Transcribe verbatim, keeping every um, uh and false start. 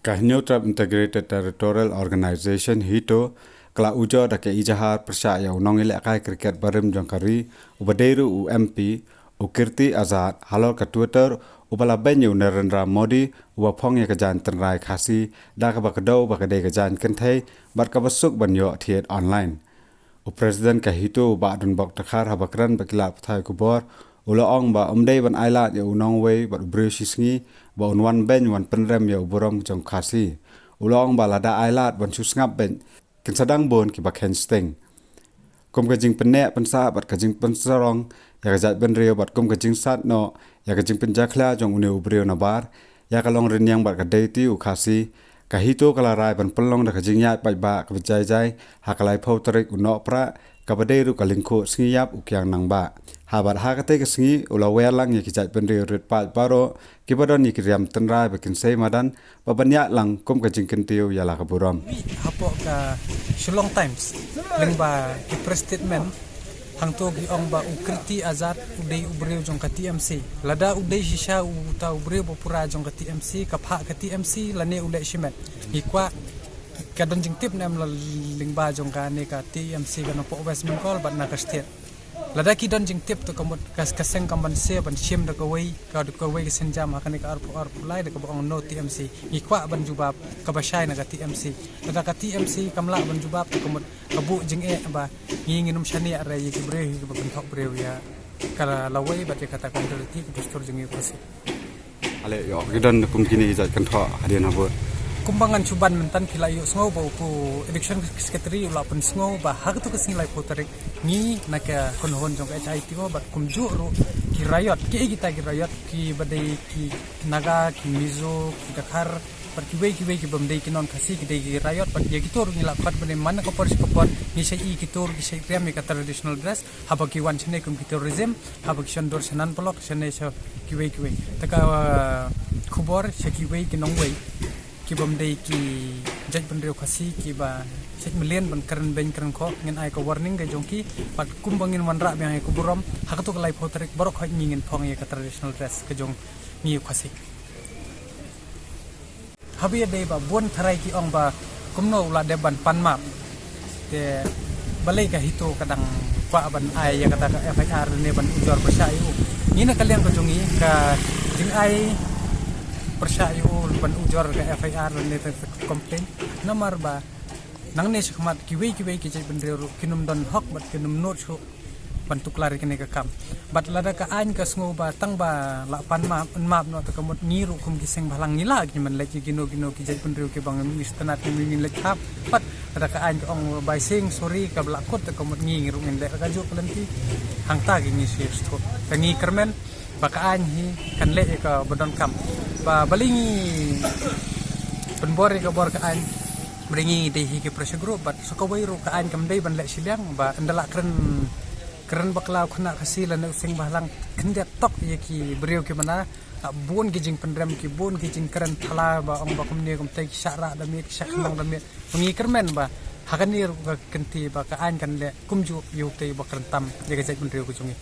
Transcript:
Ka Hynñiewtrep Integrated Territorial Organization HITO ka la ujor da ka ijahar pyrshah ïa u nongïalehkai cricket barim jong ka ri, uba dei ruh u M P, u Kirti Azad, halor ka Twitter, uba la beiñ ïa u Narendra Modi, uba phong ïa ka jaiñ tynrai Khasi da kaba kdew ba ka dei ka jaiñ kynthei bad kaba suk ban ïoh thied online. U President ka HITO, u Bah Donbok Dkhar, haba kren bad ki lad pathai khubor, u la ong ba ym dei ban ailad ïa u nongwei bad u briew shisngi ba un wan beiñ wan pynrem ïa u burom jong Khasi. U la ong ba lada ailad ban shu sngap beiñ, kin sa dang bun kiba kheiñ sting. Kum ka jingpynneh pynsah bad ka jingpynsarong ïa ka jaitbynriew bad kum ka jingsat noh ïa ka jingpynjakhlia jong une u briew nabar ïa ka longrynïeng bad ka deiti u Khasi, ka HITO ka la rai ban pynlong da ka jingïaid paidbah kaba jai jai ha ka laiphew tarik u Nohprah, kaba dei ruh ka lyngkhuh sngi ïap u Kiang Nangbah. Ha bad ha katei ka sngi u la wer lang ïa ki jaitbynriew rit paid baroh kiba don ïa ki riam tynrai ba kin sei madan ba ban ïaid lang kum ka jingkyntiew ïa la ka burom. Hapoh ka Shillong Times, lyngba ki press statement, hangto ki ong ba u Kirti Azad u dei u briew jong ka T M C. Lada u dei shisha uta u briew ba pura jong ka T M C, ka phah ka T M C lane u leh shimet. Ngi kwah ka don jingtip ne em la lyngba jong kane ka T M C ka na poh West Bengal bad na ka state. Lada ki don jingtip, to ka mut ka, ka seng kam ban se ban shim da kawei, ka da kawei ka sienjam ha kane ka arphew arphew lai da kaba ong no T M C. Ngi kwah ban jubab kaba shai na ka T M C. Lada ka T M C kam lah ban jubab, to ka mut ka buh jingeh ba ngi ngin ym shaniah re ïa ki briew hi kiba pynthok briew ïa ka lawei bad ïa kata ka ri, ka dustur jong ngi u Khasi. Ale ïoh ki don kum kine ki jait kynthoh hadien habud. Kumba ngan shu ban mynta, ki la ïohsngew ba u pu Election Secretary u la pynsngew ba ha katu ka sngi laiphew tarik ngi na ka kynhun jong ka H I T O bad kumjuh ruh ki riot, ki kita ki riot, kiba dei ki Naga, ki Mizo, ki Dkhar bad kiwei kiwei ki bym dei ki non Khasi, ki dei ki riot. Bad ïa kito ruh ngi la khot ba ne man ka por sha ka por ngi shait i kito ruh ki shait riam ïa ka traditional dress, haba ki wan shane kum ki tourism, haba ki shon dur shanan paralok shane sha kiwei kiwei. Te ka, uh, khubor sha kiwei ki nongwei ki bym dei ki jaitbynriew Khasi kiba shait mlien ban kren beiñ kren khoh, ngin ai ka warning ka jong ki. Bad kumba ngin wanrah biang ïa ka burom, ha katu ka laiphew tarik baroh khoit ngi ngin phong ïa ka traditional dress ka jong ngi u Khasi. Haba ïadei ba bun tharai ki ong ba kumno u la dep ban pan map. Te balei ka HITO ka dang kwah ban ai ïa kata ka F I R ne ban ujor pyrshah ïa u. Ngi na ka liang ka jong ngi ka jingai pyrshah ïa u ban ujor ka F I R ne ka complaint. Namar ba nangne shakhmat kiwei kiwei ki jaitbynriew ruh kin ym don hok bad kin ym nud shuh ban tuklar ïa kane ka kam. Bad lada ka aiñ ka sngew ba tang ba la pan map, map noh, te ka mut ngi ruh kum ki seng bhalang ngi lah ki man leit ïa kino kino ki jaitbynriew kiba ngim itynnad, ngim leit hap. Bad lada ka aiñ ka ong bai sing sorry kaba la kut, te ka mut ngi, ngi ruh ngin leh ka juh ka lynti. Hangta ki ngi sngewthuh. Te ngi kyrmen ba ka aiñ hi kan leh ïa kaba donkam. Ba balei ngi pynbor ïa ka bor ka aiñ. Ba dei ngi dei hi ki pressure group bad sa kawei ruh ka aiñ kam dei ban leh shiliang ba ynda la kren, kren bakla u khynnah Khasi lane u seng bhalang, khyndiat tok ïa ki briew kiba na, ah, bun ki jingpynrem, ki bun ki jingkren thala ba ong ba kumne kumtei, ki shah rah da miet, ki shah khynnah da miet. Ba ngi kyrmen ba ha kane ruh ka kynti ba ka aiñ kan leh kumjuh ïa utei ba kren tam ïa ka jaitbynriew ka jong ngi.